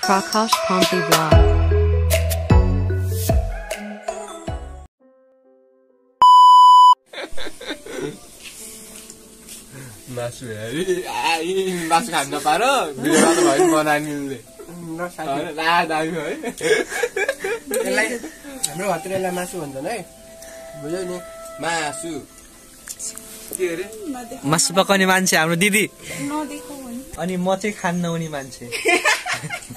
Prakash Pompey Vlog. मासु मासु खान नपाएर भिडियोमा त भयो बनानीले दामी है यसलाई हाम्रो घरतिर यसलाई मासु भन्छन् है बुझ्यौ नि मासु के अरे मासु पकाउने मान्छे हाम्रो दिदी अनि म चाहिँ खान नहुने मान्छे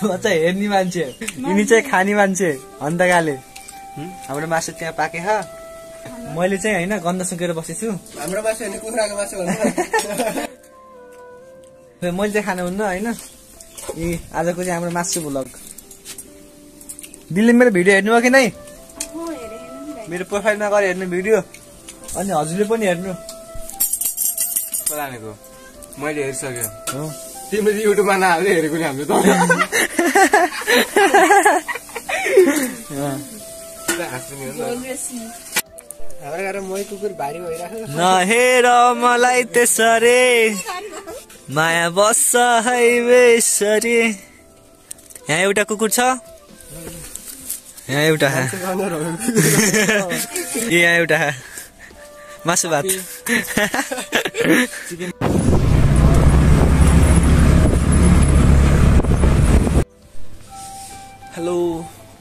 म चाहिँ हेर्ने मान्छे यिनी चाहिँ खाने मान्छे हन्तकाले हाम्रो मासु त्यहाँ पाके मैले चाहिँ हैन गन्ध सुकेर बसेछु हाम्रो मासु हैन कुखुराको मासु भन्छ मैले चाहिँ खानु हुन्न हैन यी आजको चाहिँ हाम्रो मासु भ्लग दिल्ली मेरो भिडियो हेर्नु हो कि नै मेरो प्रोफाइलमा गएर हेर्नु भिडियो अनि हजुरले पनि हेर्नु पलानेको मैले हेरिसके हो तिमीले युट्युबमा नहाल्दै हेरेको नि हामीले हाम्रो घर मै कुकुर भारी भइराख्यो नहेर मलाई त्यसरी माया बस्छ है बेसरी यहाँ एउटा कुकुर छ यहाँ एउटा यहाँ एउटा मासु भात hello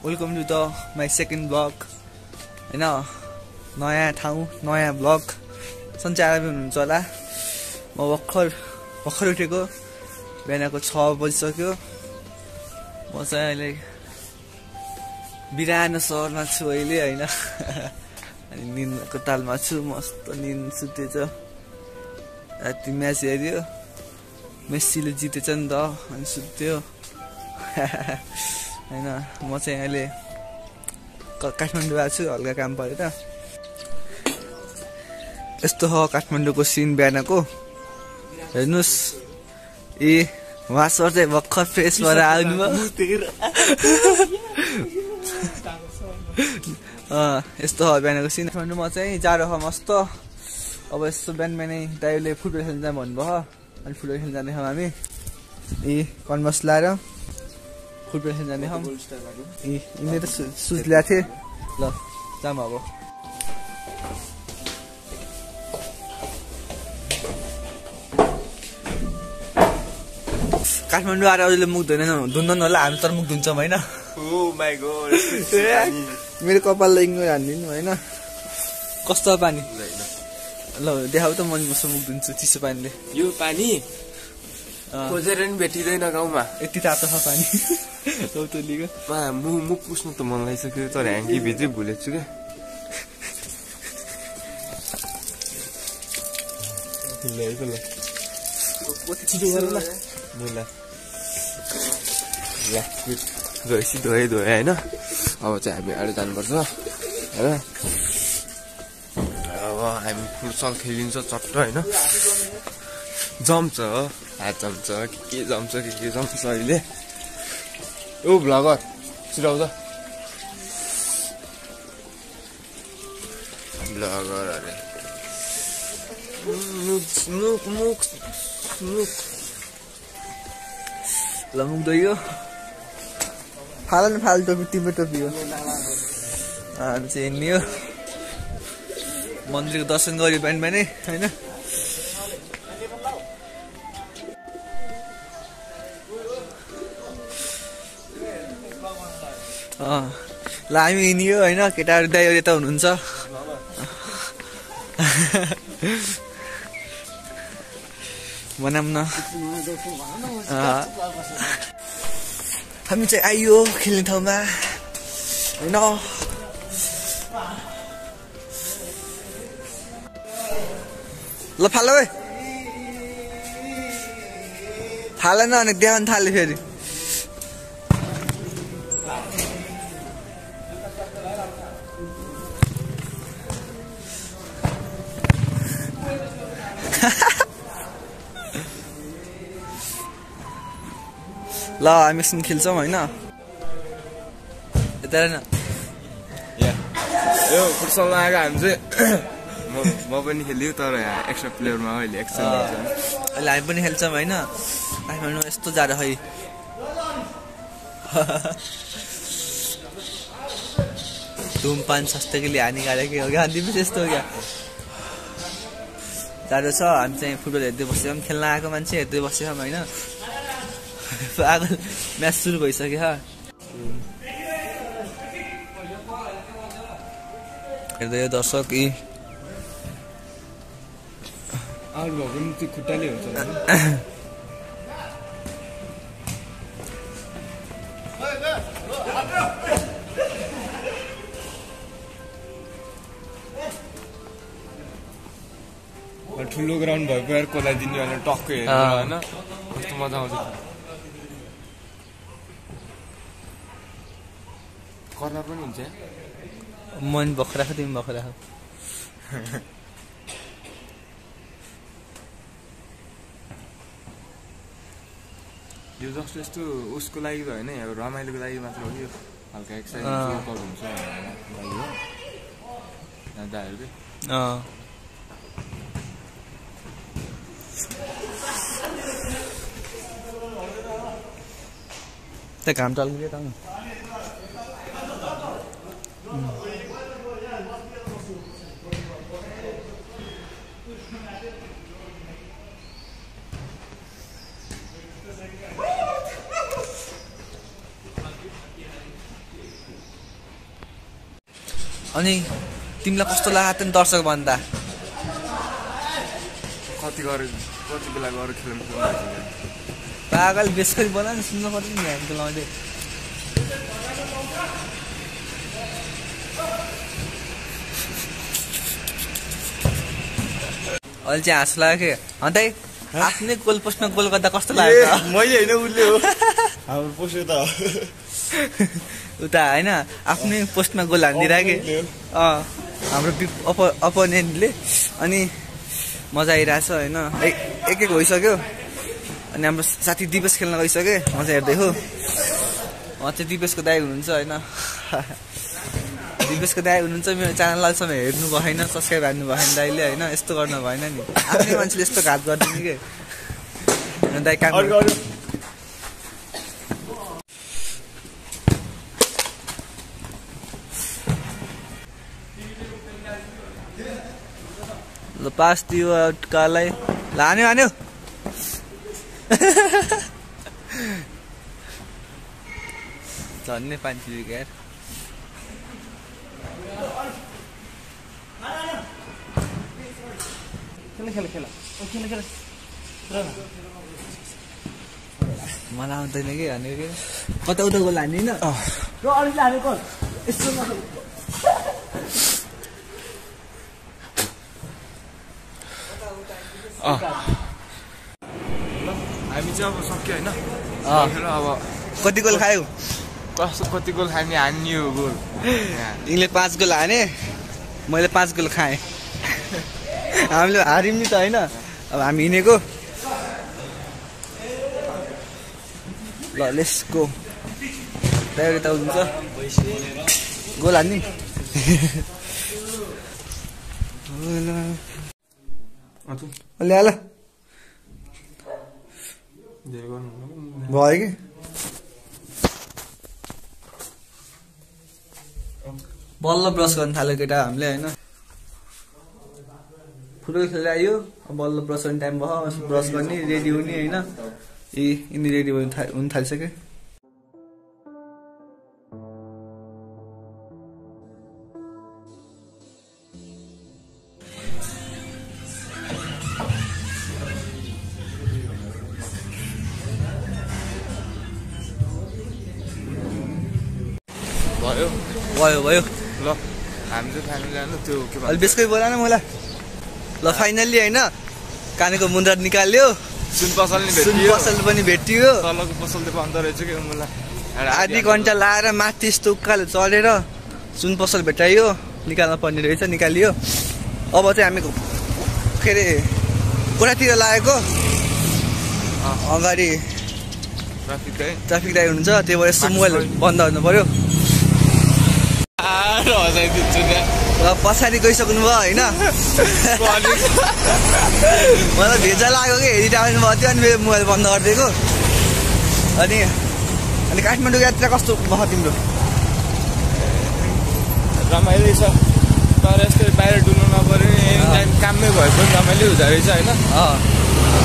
welcome to the my second blog होइन नयाँ ठाउँ नयाँ ब्लग सन्चै आराम हुनुहुन्छ होला म भर्खर उठेको बिहानको 6 बजिसक्यो म चाहिँ अहिले बिरानो सहरमा छु अहिले होइन अनि निन्दको तालमा छु मस्त निन्द सुतेछ राति म्याच हेऱ्यो मेस्सीले जितेछ नि त अनि सुत्यो होइन म चाहिँ अहिले काठमाडौँ आएको छु हल्का काम पऱ्यो त यस्तो हो काठमाडौँको सिन बिहानको हेर्नुहोस् ए उहाँ सर चाहिँ भर्खर फ्रेस भएर आउनुभयो यस्तो हो बिहानको सिन काठमाडौँमा चाहिँ जाडो हो मस्त अब यस्तो बिहान बिहानै दाइले फुटबल खेल्न जानु भन्नुभयो अनि फुटबल खेल्न जानेछौँ हामी ए कन्भर्स लाएर फुटबल खेल्न जानेछौँ ए यिनीहरू सुज ल्याएको थिएँ ल जाम अब काठमाडौँ आएर अरूले मुख धुन्दैन होला हामी तर मुख धुन्छौँ होइन मेरो कपाललाई इग्नोर हानिदिनु होइन कस्तो पानी ल देखाउ त म मुख धुन्छु चिसो पानीले यो पानी खोजेर नि भेटिँदैन गाउँमा यति तातो छ पानी तौतलीको मुख पुस्नु त मन लागिसक्यो तर ह्याङ्की भित्रै भुलेको छु क्या धोए होइन अब चाहिँ हामी अगाडि जानुपर्छ होइन अब हामी फुटसल खेलिन्छ चट्ट होइन जम्छ हात जम्छ के जम्छ के जम्छ अहिले ओ भ्लगर चिराउँछ भ्लगर अरे मुख ल मुख धोयो फाल टोपी तिम्रो टोपी हो चाहिँ हिँड्ने हो मन्दिरको दर्शन गऱ्यो बिहान बिहानै होइन ल हामी हिँड्यो होइन केटाहरू दाइहरू यता हुनुहुन्छ भनौँ न हामी चाहिँ आइयो खेल्ने ठाउँमा होइन ल फालो है फालेन अनि देखाउन थाल्यो फेरि ल हामी एकछिन खेल्छौँ होइन यता हेर न यो फुटसलमा आएको हामी चाहिँ म पनि खेल्यो तर यहाँ एक्स्ट्रा प्लेयरमा अहिले एक्सन लिन्छ अहिले हामी पनि खेल्छौँ होइन काठमाडौँ यस्तो जाडो खै धूमपान स्वास्थ्य के लिए हानिकारक हो क्या दिपेश यस्तो हो क्या जाडो छ हामी चाहिँ फुटबल हेर्दै बस्यौँ खेल्न आएको मान्छे हेर्दै बस्यौँ होइन पागल म्याच सुरु भइसक्यो हेर्दै दर्शक यी आउट भएको पनि त्यो खुट्टाले हुन्छ ठुलो ग्राउन्ड भएको यार कसलाई दिने भनेर टक्कै हेरेर होइन कस्तो मजा आउँछ कर्नर पनि हुन्छ मन बखरा खो तिमी बखरा खो यो जस्तो यस्तो उसको लागि त होइन अब रमाइलोको लागि मात्र हो कि हल्का एक्सर्साइज वर्कआउट हुन्छ दादाहरू त्यो घाम टल्कियो त अनि तिमीलाई कस्तो लाग्यो नि दर्शक भन्दा कति बेला गएर खेल्नु पागल बेसरी बोला नि सुन्न पर्छ नि हामी त लाउँदै अहिले चाहिँ हाँस लाग्यो अन्त आफ्नै गोल पोस्टमा गोल गर्दा कस्तो लाग्यो मैले होइन उसले हो हाम्रो पोस्टो त उता होइन आफ्नै पोस्टमा गोल हानिदिरहेको हाम्रो अपोनेन्टले अनि मजा आइरहेछ होइन एक भइसक्यो अनि हाम्रो साथी दिपेश खेल्न गइसक्यो म चाहिँ हेर्दै हो उहाँ चाहिँ दिपेशको दाइ हुनुहुन्छ होइन दिपेशको दाइ हुनुहुन्छ मेरो च्यानलसम्म हेर्नु भएन सब्सक्राइब हान्नु भएन दाइले होइन यस्तो गर्नु भएन नि आफ्नै मान्छेले यस्तो घात गरिदिनु कि दाइ काम ल पास दियो कालाई लान्यो हान्यो झन्ने पानी यार मलाई आउँदैन कि हान्यो कि कता उता गोल हान्दैन हामी चाहिँ अब सक्यो होइन अब कति गोल खायो कति गोल खाने हान्यो गोल यिनले 5 गोल हाने मैले 5 गोल खाएँ हामीले हार्यौँ नि त होइन अब हामी हिँडेको ल लेट्स गो ड्राइभर त हुन्छ गोल हान्ने ल्याल भयो कि बल्ल ब्रस गर्न थाल्यो केटा हामीले होइन फुटबल खेलेर आयो बल्ल ब्रस गर्ने टाइम भयो ब्रस गर्ने रेडी हुने होइन यिनी रेडी हुन थालिसक्यो भयो ल हामी चाहिँ फ्यामिली जानु त्यो के भन्छ अलि बेसकै बोला न मलाई ल फाइनल्ली होइन कानेको मुन्द्रा निकाल्यो सुन पसल पनि भेटियो तलको पसल त पाउँदो रहेछ कि मलाई आधी घन्टा लाएर माथि यस्तो उकालो चढेर सुन पसल भेटाइयो निकाल्न पर्ने रहेछ निकालियो अब चाहिँ हामी के अरे कोठातिर लागेको अगाडि ट्राफिक दाइ हुनुहुन्छ त्यही भएर यस्तो मोबाइल बन्द गर्नु पर्यो पछाडि गइसक्नु भयो होइन मलाई भेजा लाग्यो कि हेरिरहनु भएको थियो अनि मेरो मोबाइल बन्द गरिदिएको अनि अनि काठमाडौँ यात्रा कस्तो भयो तिम्रो? रमाइलो छ तर यस्तो बाहिर डुल्नु नपऱ्यो नि टाइम काममै भए पनि रमाइलो हुँदो रहेछ होइन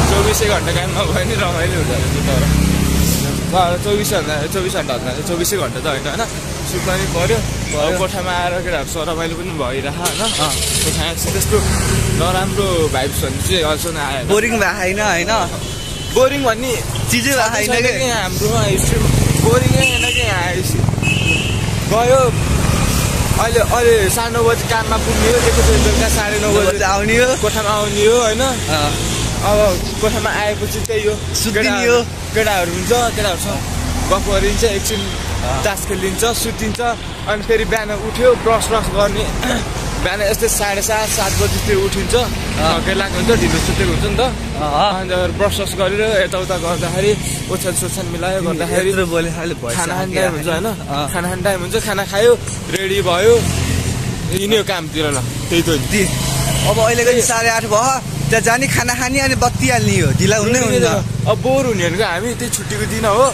24 घन्टा काम नभए नि रमाइलो हुँदो रहेछ तर 24 घन्टा 24 घन्टा त होइन सुत्न नि पऱ्यो कोठामा आएर केटाहरूसँग रमाइलो पनि भइरह होइन कोठामा चाहिँ त्यस्तो नराम्रो भाइब्स भन्ने चाहिँ अहिलेसम्म आएन बोरिङ भएको होइन बोरिङ भन्ने चिजै भएको छैन कि हाम्रोमा हिस्ट्री बोरिङै होइन कि यहाँ आएपछि गयो अहिले 9:30 बजी काममा पुग्ने हो बेलुका 9:30 बजी आउने हो कोठामा आउने हो होइन अब कोठामा आएपछि त्यही हो केटाहरू हुन्छ केटाहरूसँग गफ गरिन्छ एकछिन तास खेलिन्छ सुतिन्छ अनि फेरि बिहान उठ्यो ब्रस गर्ने बिहान यस्तै 7:30 बजीतिर उठिन्छ थकै लाग्यो हुन्छ ढिलो सुतेको हुन्छ नि त अन्त ब्रस गरेर यताउता गर्दाखेरि ओछ्यान मिलायो गर्दाखेरि खाना खाने टाइम हुन्छ होइन खाना खाने टाइम हुन्छ खाना खायो रेडी भयो हिँड्यो कामतिर ल त्यही त अब अहिलेको 8:30 भयो त्यहाँ जाने खाना खाने अनि बत्ती हाल्ने हो ढिला हुँदै हुन्छ अब बोर हुने भनेको हामी त्यही छुट्टीको दिन हो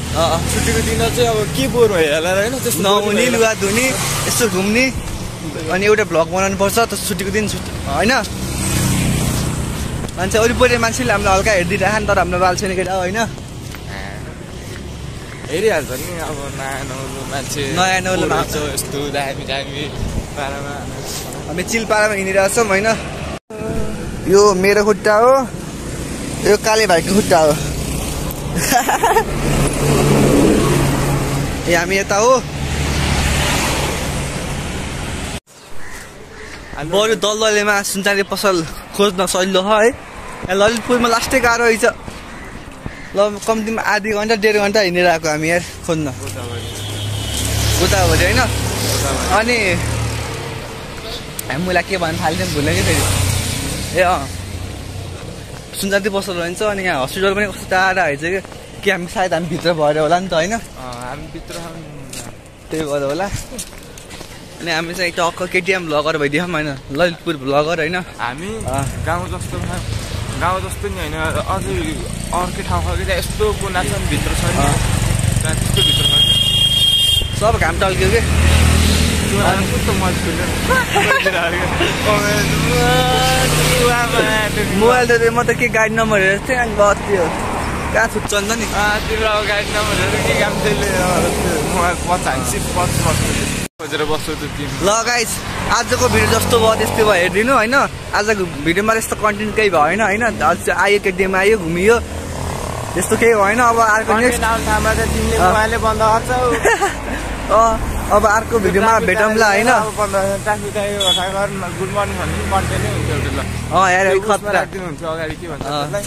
छुट्टीको दिन चाहिँ अब के बोर भयो होला होइन त्यस्तो नहुने लुगा धुने यसो घुम्ने अनि एउटा भ्लग बनाउनु पर्छ त छुट्टीको दिन छुट्टी होइन मान्छे वरिपरि मान्छेले हामीलाई हल्का हेरिदिइरह नि तर हाम्रो बाल छैन केटा होइन हेरिहाल्छ नि अब नयाँ मान्छे यस्तो दामी पारामा हामी चिलपारामा हिँडिरहेछौँ होइन यो मेरो खुट्टा हो यो काले भाइको खुट्टा हो ए हामी यता हो बरु दलदलेमा सुनचाँदी पसल खोज्न सजिलो है ललितपुरमा लास्टै गाह्रो रहेछ ल कम्तीमा आधी घन्टा 1.5 घन्टा हिँडिरहेको हामी यार खोज्न गोदावरी होइन अनि हामी मलाई के भन्नु थाल्थ्यौँ भुल्यो कि फेरि ए सुनचाँदी पसल रहन्छ अनि यहाँ हस्पिटल पनि कस्तो टाढा रहेछ कि हामी सायद हामी भित्र भएर होला नि त होइन हामी भित्र त्यही भएर होला अनि हामी चाहिँ टक्क केटिएम भ्लगर भइदियौँ होइन ललितपुर भ्लगर होइन हामी गाउँ जस्तो नि होइन अझै अर्कै ठाउँ खालको त्यहाँ यस्तो कुना छ भित्र छ नि त्यस्तो भित्र छ सब घाम टल्क्यो कि मोबाइल त म त के गाडी नम्बर हेरेको थिएँ अनि बत्यो कहाँ छुट्छ नि तिम्रो गाडी नम्बरहरू के काम खोजेर बस्छु ल गाइस आजको भिडियो जस्तो भयो त्यस्तै भयो हेरिदिनु होइन आजको भिडियोमा यस्तो कन्टेन्ट केही भएन होइन आयो केटिएम आयो घुमियो त्यस्तो केही भएन अब अर्को अब अर्को भिडियोमा भेटौँला होइन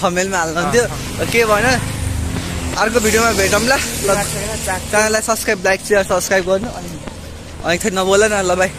थम्बनेलमा हाल्नुहुन्थ्यो के भएन अर्को भिडियोमा भेटौँला च्यानललाई सब्सक्राइब लाइक सेयर सब्सक्राइब गर्नु अनि नबोल न ल भाइ